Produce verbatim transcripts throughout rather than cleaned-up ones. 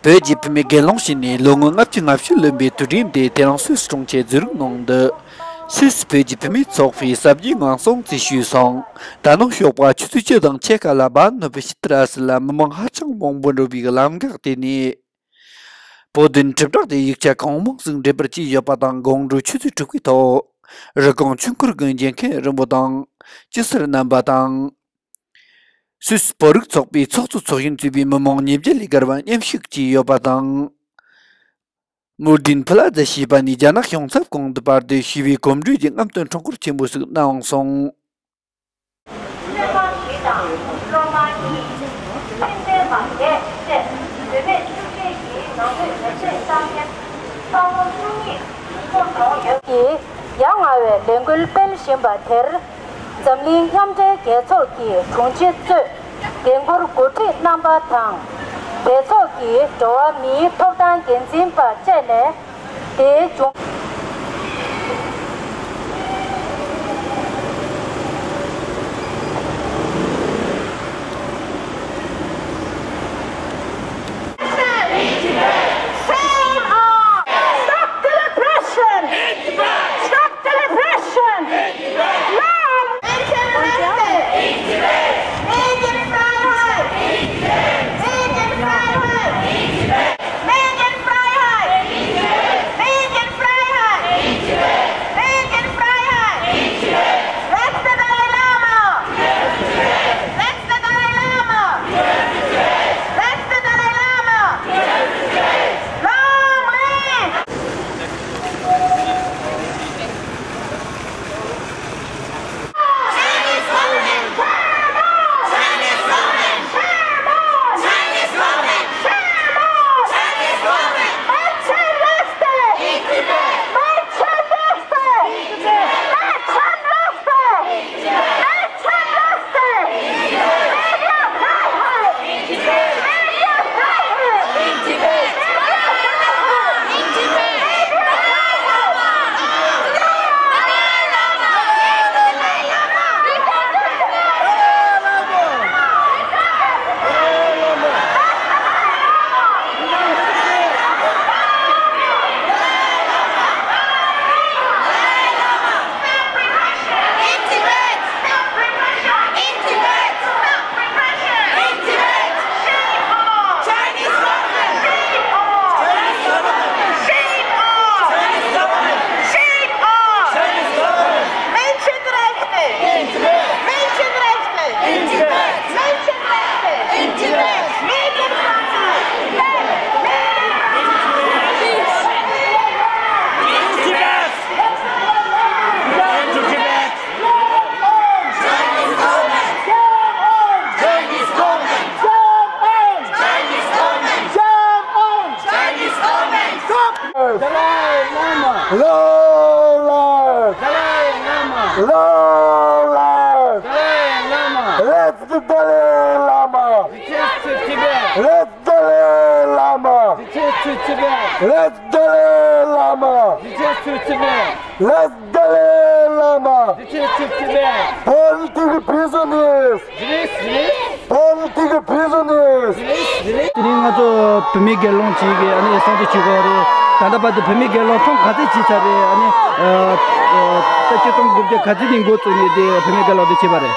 བོད་ཀྱི་བུད་མེད་རྒྱལ་ཡོངས་ཞེས་ནས་ལོ་ངོ་ལྔ་བཅུ་ང་བཞི་ལོན་པའི་དུས་དྲན་དེ་དེ་རིང་སུད་སི་གྲོང་ཁྱེར་ཛུ་རིག་ནང་དུ། སུད་སི་བོད་ཀྱི་བུད་མེད་ཚོགས་པའི་གསར་བརྗེའི་ངང་སྲུང་བརྩི་ཞུས་སོང་། ད་ནངས་ཞོགས་པ་ཆུ་ཚོད་བཅུ་དང་ཕྱེད་ཀ་ལ་བྷ་ནུབ་ཕྱི་ཏི་ར་སི་ལ་མི་མང་ཧ་ཅང་མང་པོ་འགྲོ་བའི་ལམ་འགག་དེ་ནས། བོད་དོན་དྲིལ་བསྒྲགས་དེ་ཡིག་ཆ་གང་མང་ཞིག་འབྲི་པར་བྱས་ཡོད་པ་དང་། དགོང་དྲོ་ཆུ་ཚོད་དྲུག་པའི་ཐོག་རི་ཀོན་ཆོས་འཁོར་གྱི་འགན་འཁུར་རིན་པོ་དང་། སྤྱི་ཟུར་རྣམ་པ་དང་། སུད་སི་བོད་རིགས་ཚོགས་པའི་ཚོགས་གཙོ་ཚོགས་གཞོན་གཙོས་པའི་མི་མང་ཉིས་བརྒྱ་ལས་བརྒལ་བ་མཉམ་ཞུགས་བྱས་ཡོད་པ་དང་། མུར་དིན་ཕུ་ལ་ཛ་ཞེས་པ་ནས་རྒྱ་ནག་གཞུང་ཚབ་ཁང་དུ་བར་དུ་ཞི་བའི་གོམ་བགྲོད་ཀྱི་རྔམ་སྟོན་ཁྲོམ་སྐོར་ཆེན་པོ་ཞིག་གནང་སོང་། སློབ་མ་བཞི་དང་སློབ་མ་གཉིས། ཁྲིམས་དོན་མ་འདས་ཚེ་བུད་མེད་བཅུ་བརྒྱད་ཀྱི་ནང་ཁུལ་ཉེས་ཆད་བཏང་མཁན་ཚང་མ་བཅུ་གཉིས་ཉེས་སྐྱོན་བྱུང་ཡོད། ཀྱིས་ཡ་ང་བའི་ལས་འགུལ་སྤེལ་བཞིན་པ་དེར། འཛམ་གླིང་མཉམ་འབྲེལ་རྒྱལ་ཚོགས་ཀྱི་དྲུང་ཆེ་གཙོས་འགན་འཁུར་འགོ་ཁྲིད་རྣམ་པ་དང་། རྒྱལ་ཚོགས་ཀྱི་འགྲོ་བ་མིའི་ཐོབ་ཐང་འགན་འཛིན་པ་བཅས་ནས། དེའི་བྱུང་Shame on! Stop the repression! Stop the repression! Long live Megan Freiheit! Megan Freiheit! Megan Freiheit! Megan Freiheit! Megan Freiheit! Let the Dalai Lama! Let the Dalai Lama! Let the Dalai Lama! Long live! Chinese government! Chinese government! Chinese government! Chinese government! Merchant Master! Merchant Master! Merchant Master! Dalai Lama! Long live! Dalai Lama! Long live! Dalai Lama! Let's the Dalai Lama! Return to Tibet! Let's Dalai Lama! Return to Tibet! Let's Dalai Lama! Return to Tibet! Let's Dalai Lama! Return to Tibet! Political prisoners! Release, release! Political prisoners! Release, release! དེ་རིང་ང་ཚོ་བུད་མེད་སྒེར་ལངས་ཅིག་གི་ཨ་ནི་སྲུང་བརྩི་བྱེད་དགོས་རེད། ད་ལྟ་བར་དུ་བུད་མེད་སྒེར་ལངས་ཐེངས་ག་ཚོད་བྱས་ཚར་རེད། ཨ་ནི་ཨ་ཨ་ད་ཆིག་སྟོང་དགུ་བརྒྱ་ག་ཚོད་ནས་འགོ་བཙུགས་ནས་དེ་བུད་མེད་སྒེར་ལངས་དེ་བྱས་པ་རེད།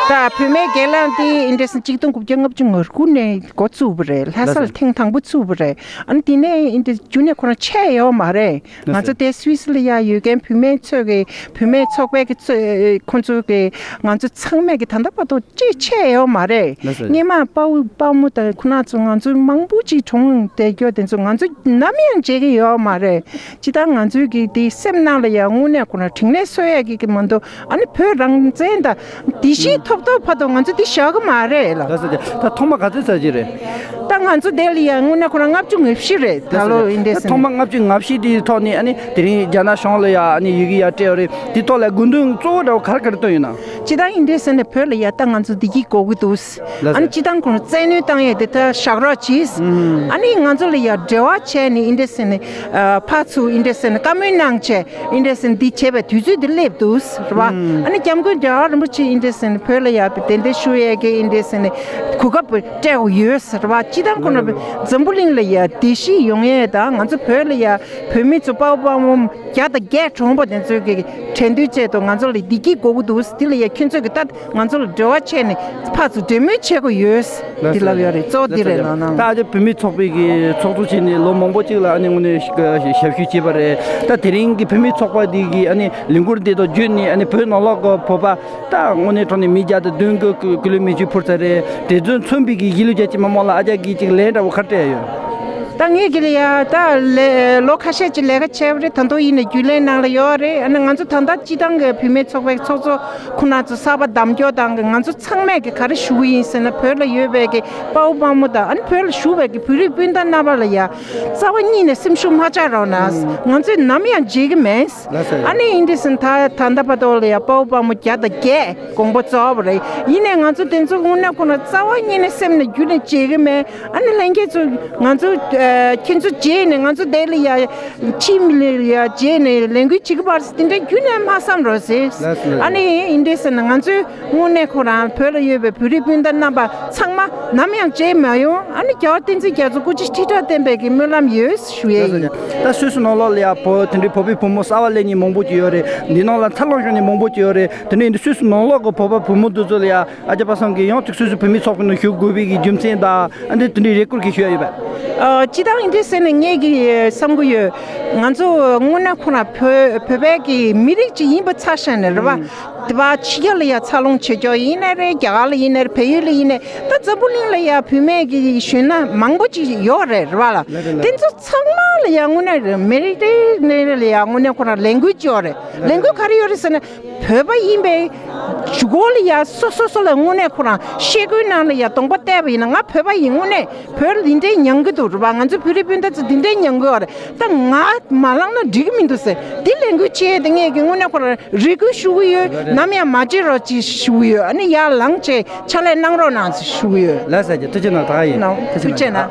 ད་བུད་མེད་སྒེར་ལངས་དེ་ཨིན་ཌི་སན་ཆིག་སྟོང་དགུ་བརྒྱ་ལྔ་བཅུ་ང་དགུ་ནས་འགོ་བཙུགས་པ་རེད། ལྷ་ས་ལ་ཐེངས་དང་པོ་བཙུགས་པ་རེད། ཨ་ནི་དེ་ནས་ཨིན་ཌི་སན་རྒྱུན་ནས་ཁོ་རང་ཆད་ཡོད་མ་རེད། ང་ཚོ་དེ་སུད་སི་ལ་ཡ་ཡོད་མཁན་བུད་མེད་ཚོས་གི་བུད་མེད་ཚོགས་པའི་གི་ཚོས་ཁོང་ཚོ་གི་ང་ཚོ་ཚང་མས་གི་ད་ལྟ་བར་དུ་ཅི་བྱས་ཡོད་མ་རེད། ལགས་སོ། སྔོན་མ་དཔའ་བོ་དཔའ་མོ་དང་ཁོ་ན་ཚོ་ང་ཚོ་མང་པོ་ཅིག་གྲོངས་བསྡད་རྒྱུ་དེ་ཚོ་ང་ཚོ་ནམ་ཡང་བརྗེད་གི་ཡོད་མ་རེད། ཅི་ལྟར་ང་ཚོའི་གི་དེ་སེམས་ནང་ལ་ཡ་དངོས་གནས་ཁོ་ན་དྲིན་ལན་གསོ་ཡ་གི་གི་མ་གཏོགས། ཨ་ནི་བོད་རང་བཙན་དང་དེ་བཞིན་ཐོབ་ཐོབ་བར་དུ་ང་ཚོ་འདི་བཞག་གི་མ་རེད་ལ། ལགས་སོ། དེ་ད་ཐོག་མ་ག་ཚོད་ཚར་གྱི་རེད། ད་ང་ཚོ་དེ་ལ་ཡང་དངོས་གནས་ཁོ་རང་ལྔ་བཅུ་ང་བཞི་རེད། ད་ལོ་ལགས་སོ། ཨིན་ཌི་སན་ཐོག་མ་ལྔ་བཅུ་ང་བཞི་དེའི་ཐོག་ནས་ཨ་ནི་དེ་རིང་རྒྱ་ནག་གཞུང་ལ་ཡ་ཨ་ནི་ཡི་གེ་ཡ་སྤྲད་ཡོད་རེད། དེ་ཐོག་ལ་དགོས་འདུན་གཙོ་བོ་འདྲ་བོ་ག་རེ་ག་རེ་བཏོན་ཡོད་ན། ཇི་ལྟར་ཨིན་ཌི་སན་ནས་བོད་ལ་ཡ་ད་ང་ཚོ་བདེ་སྐྱིད་དགོས་ཀྱི་འདུག་ལགས་སོ། ཨ་ནི་སྤྱི་བཏང་ཁོ་རང་བཙན་གནོན་བཏང་ཡས་དེ་ལྟར་བཞག་རོགས་གྱིས། ཨ་ནི་ང་ཚོ་ལ་ཡ་འབྲེལ་བ་བྱས་ནས་ཨིན་ཌི་སན་ནས་ཕར་ཚུར་ཨིན་ཌི་སན་ནས་བཀའ་མོལ་གནང་བྱས། ཨིན་ཌི་སན་འདི་བྱས་པའི་དུས་ཚོད་འདི་སླེབས་འདུག་རེད་བ། ཨ་ནི་སྐྱབས་མགོན་རྒྱལ་བ་རིན་པོ་ཆེ་ཨིན་ཌི་སན་བོད་ལ་ཡ་གདན་འདྲེན་ཞུ་ཡས་ཀྱི་ཨིན་ཌི་སན་གོ་སྐབས་སྤྲད་དགོས་ཡོད་རེད་བ། སྤྱི་ ཁོ་ན་འཛམ་བུ་གླིང་ལ་ཡ་བདེ་སྐྱིད་ཡོང་ཡས་དང་ང་ཚོ་བོད་ལ་ཡ་བོད་མི་ཚོ་དཔའ་བོ་དཔའ་མོ་བརྒྱ་དང་བརྒྱད་གྲོངས་པ་དེ་ཚོའི་གི་དྲན་རྟེན་ཆེད་དུ་ང་ཚོ་ལ་བདེ་སྐྱིད་དགོས་ཀྱི་འདུག་དེ་ལ་ཡ་ཁྱོད་ཚོས་གི་ད་ང་ཚོ་ལ་འབྲེལ་བ་བྱས་ནས་ཕར་ཚུར་འབྲེལ་མོལ་བྱེད་དགོས་ཡོད། འདི་ལབ་ཡོད་རེད། གཙོ་བོ་འདི་རེད་ལགས་ན། ད་ཨ་ཅག་བོད་མི་ཚོགས་པའི་གི་ཚོགས་གཙོ་བྱས་ནས་ལོ་མང་པོ་ཅིག་ལ་ཨ་ནི་དངོས་གནས་ཞབས་ཞུ་བྱས་པ་རེད། ད་དེ་རིང་གི་བོད་མི་ཚོགས་པ་འདི་གི་ཨ་ནི་ལས་འགུལ་འདི་དང་བརྒྱུད་ནས་ཨ་ནི་བོད་ནང་ལོགས་ཀྱི་བོད་པ་ད་དངོས་གནས་དྲང་གནས་མི་བརྒྱ་དང་བདུན་གྱི་ཀུ་ཀུ་ལུ་མེ་མཆོད་ཕུལ་ཚར་རེད། བགྲེས་ཚོས་མཚོན་པའི་གི་གཞིས་ལུས་རྒྱ་ཆེ་མི་མང་ལ་ཨ་ཅག་གིས་ཅིག་ལན་འདྲ་བོ་ག་རེ་སྤྲད་ཡོད། ད་ངས་གི་ལ་ཡ་ད་ལས་ལོ་ཁ་ཤས་ཅིག་ལས་ཀ་བྱས་པ་རེད། ད་དུང་ཡིན་ནའི་རྒྱུན་ལས་ནང་ལ་ཡོད་རེད། ཨ་ནི་ང་ཚོ་ད་ལྟ་སྤྱི་བཏང་གི་བུད་མེད་ཚོགས་པའི་ཚོགས་གཙོ་ཁོང་རྣམ་ཚོ་གསར་པ་གདམ་སྐྱོར་དང་གི་ང་ཚོ་ཚང་མས་གི་ག་རེ་ཞུ་གི་ཡིན་ཟེར་ན། བོད་ལ་ཡོད་པའི་གི་དཔའ་བོ་དཔའ་མོ་དང་ཨ་ནི་བོད་ལ་བཞུགས་པའི་གི་བོད་རིགས་སྤུན་ཟླ་རྣམ་པ་ལ་ཡ་རྩ་བ་ཉིད་ནས་སེམས་ཤུགས་མ་ཆག་རོགས་གནང་། ང་ཚོས་ནམ་ཡང་བརྗེད་གི་མེད། ལགས་སོ། ཨ་ནི་ཡིན་དུས་ཟིན་ད་ད་ལྟ་བར་དུ་ལ་ཡ་དཔའ་བོ་དཔའ་མོ་བརྒྱ་དང་བརྒྱད་དགོངས་པ་རྫོགས་པ་རེད། ཡིན་ནའི་ང་ཚོ་དེ་ཚོ་དངོས་གནས་ཁོ་ན་རྩ་བ་ཉིད་ནས་སེམས་ནས་རྒྱུན་ནས་བརྗེད་གི་མེད། ཨ་ནི་ལྷན་རྒྱས་ཚོ་ང་ཚོ་ཨ་ཁྱེད་ཚོ་བརྗེད་ནས་ང་ཚོ་དེ་ལ་ཡ་ཁྲིམས་ལ་ཡ་བརྗེད་ནས་ལས་འགུལ་བྱེད་གི་བར་དེ་འདྲ་རྒྱུན་ནས་མ་བསམ་རོགས་ཟེར། ལགས་སོ། ཨ་ནི་ཡིན་དུས་ཟིན་ང་ཚོས་དངོས་གནས་ཁོ་རང་བོད་ལ་ཡོད་པའི་བོད་རིགས་སྤུན་ཟླ་རྣམ་པ་ཚང་མ་ནམ་ཡང་བརྗེད་མ་ཡོང་། ཨ་ནི་རྒྱལ་བ་བསྟན་འཛིན་རྒྱ་མཚོ་སྐུ་ཕྱྭ་ཁྲི་ཕྲག་བརྟན་པའི་གི་སྨོན་ལམ་ཡོད་ཞུ་ཡས་ཡིན། ད་སུད་སི་ནང་ལོགས་ལ་ཡང་བོད་དེ་འདྲའི་བོད་པའི་བུ་མོ་གསར་པ་སླེབས་མཁན་མང་པོ་ཅིག་ཡོད་རེད། འདི་ནང་ལ་འཚར་ལོངས་བྱུང་མཁན་མང་པོ་ཅིག་ཡོད་རེད། དེ་འདྲ་ཡིན་དུས་སུད་སི་ནང་ལོགས་ཀྱི་བོད་པ་བུ་མོ་འདི་ཚོ་ལ་ཡང་ཨ་ཅག་པ་སངས་ཀྱིས་ཡང་ཅིག་སུད་སི་བོད་མི་ཚོགས་པའི་ནང་ཞུགས་དགོས་པའི་གི་རྒྱུ་མཚན་དང་ཨ་འདི་དེ་འདྲའི་རེ་སྐུལ་གྱི་ཞུ་ཡ་ཡོད་པས། ཨ་སྤྱི་བཏང་ཡིན་དུས་ཟེར་ནས་ངས་ཀྱི་བསམ་གྱི་ཡོད། ང་ཚོ་དངོས་གནས་ཁོ་ན་བོད་བོད་པའི་གི་མི་རིགས་ཅིག་ཡིན་པ་ཆ་བཞག་ནས་རེད་པ། དེ་བ་ཕྱི་རྒྱལ་ལ་ཡ་འཚར་ལོངས་བྱེད་ཀྱོག་ཡིན་ནའི་རེད། རྒྱ་གར་ལ་ཡིན་ནའི་རེད། བལ་ཡུལ་ལ་ཡིན་ནའི་ད་འཛམ་བུ་གླིང་ལ་ཡ་བུད་མེད་ཀྱི་གཞོན་ནུ་མང་པོ་ཅིག་ཡོད་རེད་རེད་པ་ལ། དེ་ཚོ་ཚང་མ་ལ་ཡ་དངོས་གནས་རེད། མི་རིགས་དེ་ནས་ལ་ཡ་དངོས་གནས་ཁོ་རང་ལས་འགུལ་ཅིག་ཡོད་རེད། ལས་འགུལ་ག་རེ་ཡོད་རེད་ཟེར་ན། བོད་པ་ཡིན་པའི་གཞུག་གུ་ལ་ཡ་སོ་སོ་སོ་ལ་དངོས་གནས་ཁོ་རང་ཤེལ་སྒོའི་ནང་ལ་ཡ་གདོང་པ་བལྟས་པ་ཡིན་ན་ང་བོད་པ་ཡིན། དངོས་གནས་བོད་ལ་འདི་འདྲའི་མྱང་གི་འདུག་རེད་པ། ང་ཚོ་བོད་རིགས་སྤུན་ཟླ་ཚོ་འདི་འདྲའི་མྱང་གི་ཡོད་རེད། ད་ང་མ་ལངས་ན་འགྲིག་གི་མི་འདུག་ཟེར། འདི་ལས་འགུལ་བྱས་ཏེ་ངས་ཀྱི་དངོས་གནས་ཁོ་རང་རེ་སྐུལ་ཞུ་གི་ཡོད། ནམ་ཡང་མ་བརྗེད་རོགས་ཅེས་ཞུ་གི་ཡོད། ཨ་ནི་ཡར་ལངས་བྱས་ཕྱག་ལས་གནང་རོགས་གནང་ཞུ་གི་ཡོད། ལགས་སོ། ཐུགས་རྗེ་གནང་། ད་ཡིན། ཐུགས་རྗེ་གནང་།